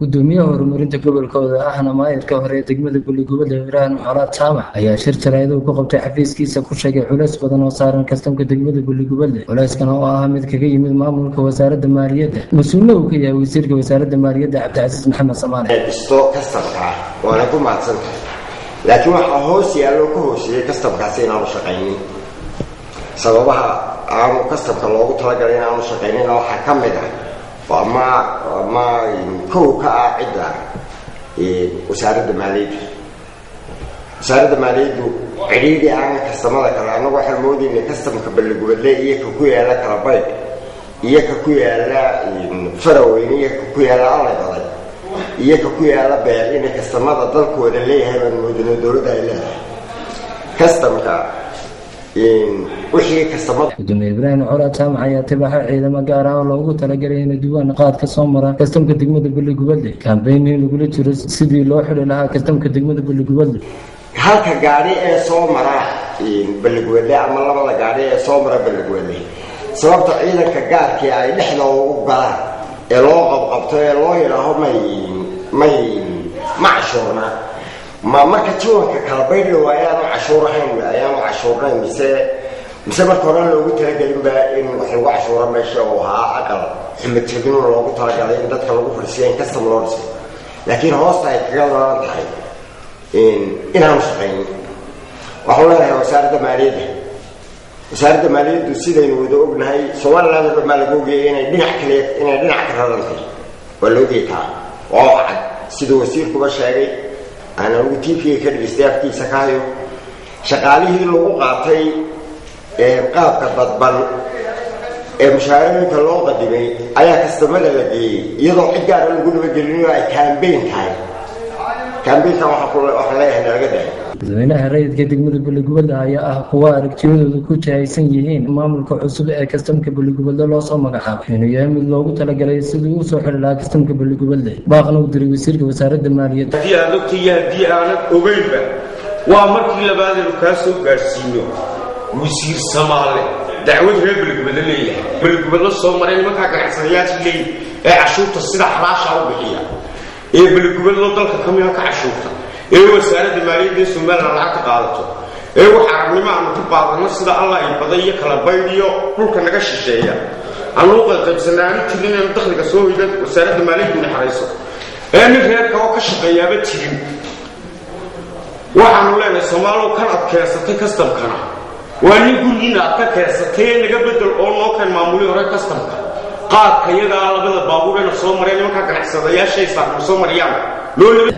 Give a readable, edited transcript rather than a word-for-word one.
Gudoomiyaha horumarinta gobolkooda ahna maayirka hore ee degmada Balligubadle, Ibraahim Colaad Jaamac, ayaa shir jaraa'id uu ku qabtay xafiiskiisa ku sheegay culays badan oo saaran kastamka degmada Balligubadle. Culayskan oo ah mid kaga yimid maamulka wasaaradda maaliyadda, mas-uulna uu ka yahay wasiirka wasaaradda maaliyadda, Cabdicasiis Maxamed Samaane. Dhisto kastamka waana ku mahadsan tahay, laakiin waxaa hoos yaalloo ka hooseeyey kastamkaasi inaanu shaqaynin. Sababaha aanu kastamka loogu talagalay inaanu shaqaynina waxaa ka mid ah ama kow ka ah cidda wasaaradda maaliyadda. Wasaaradda maaliyaddu cidhiidhi aan kastamada kale, annagu waxaan moodaynay kastamka Balligubadle iyo ka ku yaala Kalabaydh iyo ka ku yaala Faraweyne iyo ka ku yaala Allaybaday iyo ka ku yaala Beer inay kastamada dalkooda leeyahay baan moodayno, dowladda ay leedahay kastamka wixii kastamada. Gudoomiye Ibraahim Colaad Jaamac ayaa tibaaxo ciidamo gaar ah oo loogu talagalay inay duwaan qaad ka soo mara kastamka degmada Balligubadle, kambeyn in lagula jiro sidii loo xidhi lahaa kastamka degmada Balligubadle. Halka gaadhi ee soo mara Balligubadle ama labada gaadhi ee soo mara Balligubadle, sababta ciidanka gaarkii ay dhexda ugu galaan ee loo qabqabto ee loo yidhaaho may ma cashuurna, ma marka jiwanka kala baydh la waayo aanu cashuur ahayn, ayaanu cashuurnayn, mise marka horan loogu talagelinba in wax lagu cashuuro meesha uu ahaa aqal xumad jabinu loogu talagalay in dadka lagu fadhisiya in kastam loo dhisay, laakiin hoosta ay kaga daran tahay inaanu shaqaynin. Waxaan leeyahay wasaaradda maaliyadda, wasaaradda maaliyaddu sidaynu wada ognahay Somaliland oo dhan baa laga ogayay inay dhinac kale, inay dhinac ka rarantay waa la ogayay. Taa waa wax cad, siduu wasiirkuba sheegay, aan anigu TV-ga ka dhegaystay, afkiisa ka hayo. Shaqaalihii lagu qaatay qaabka dadban ee mushaarooyinka loo qadimay ayaa kastamada la geeyey iyadoo cid gaara lagu nabagelinayo, ay campaign tahay. Campaign-kan waxaan leeyahay nalaga dahay. Dadweynaha rayidka degmada Balligubadle ayaa ah kuwa aragtiyadoodu ku jihaysan yihiin maamulka cusub ee kastamka Balligubadle loo soo magacaabay inuu yahay mid loogu talagalay sidii uu soo xidhi lahaa kastamka Balligubadle, baaqna u diray wasiirka wasaaradda maaliyadda. Haddii aad ogtay iyo haddii aanad ogeynba, waa markii labaadaynu kaa soo gaadhsiino wasiir Samaale dacwad reer Balligubadle leeyahay. Balligubadle soo maray nimankaa ganacsadayaasha leeyihi ee cashuurta sida xalaasha u bixiya ee Balligubadlo dalka ka mida ka cashuurta ee wasaaradda maaliyadda ee Somaliland lacagta qaadato ee wax aragnimo aanu ku qaadanno sida Allah ay baday iyo kala baydhiyo dhulka naga shisheeya aanu u qaybqaybsanaa aanu jirin, inaanu dakhliga soo hoyda wasaaradda maaliyaddu naxariiso ee nin reerka oo ka shaqeeyaaba jirin. Waxaanu leenahay, Soomaalow, kan aad keensatay kastamkana waa nin gurigiina aad ka keensatay ee naga bedel oo noo keen maamulii hore kastamka. Qaadka iyagaa labada baabuur eena soo mareen nimankaa ganacsadayaashay saarna soo mariyaan loo.